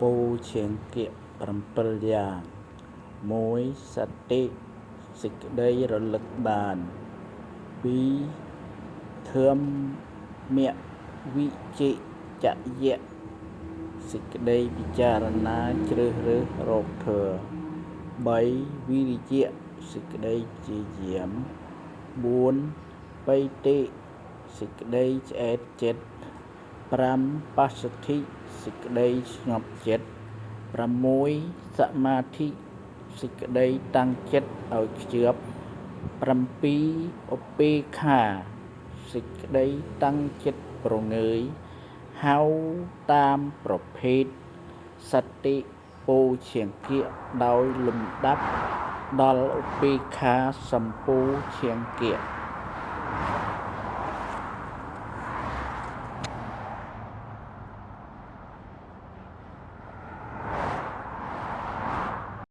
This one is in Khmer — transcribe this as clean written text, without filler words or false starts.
ពោឈង្គៈ7យ៉ាង1សតិសេចក្តីរលឹកបាន2ធម្មវិជិចយៈសេចក្តីពិចារណាជ្រើសរើសរកធម៌3វិរិយៈសេចក្តីព្យាយាម4បិតិសេចក្តីឆ្អែតចិត្ត5បស្សទ្ធិសេចក្តីស្ងប់ចិត្ត6សមាធិសេចក្តីតាំងចិត្តឲ្យខ្ជាប់7ឧបេក្ខាសេចក្តីតាំងចិត្តព្រងើយហៅតាមប្រភេទសតិពោឈង្គៈដោយលំដាប់ដល់ឧបេក្ខាសម្ពោឈង្គៈ។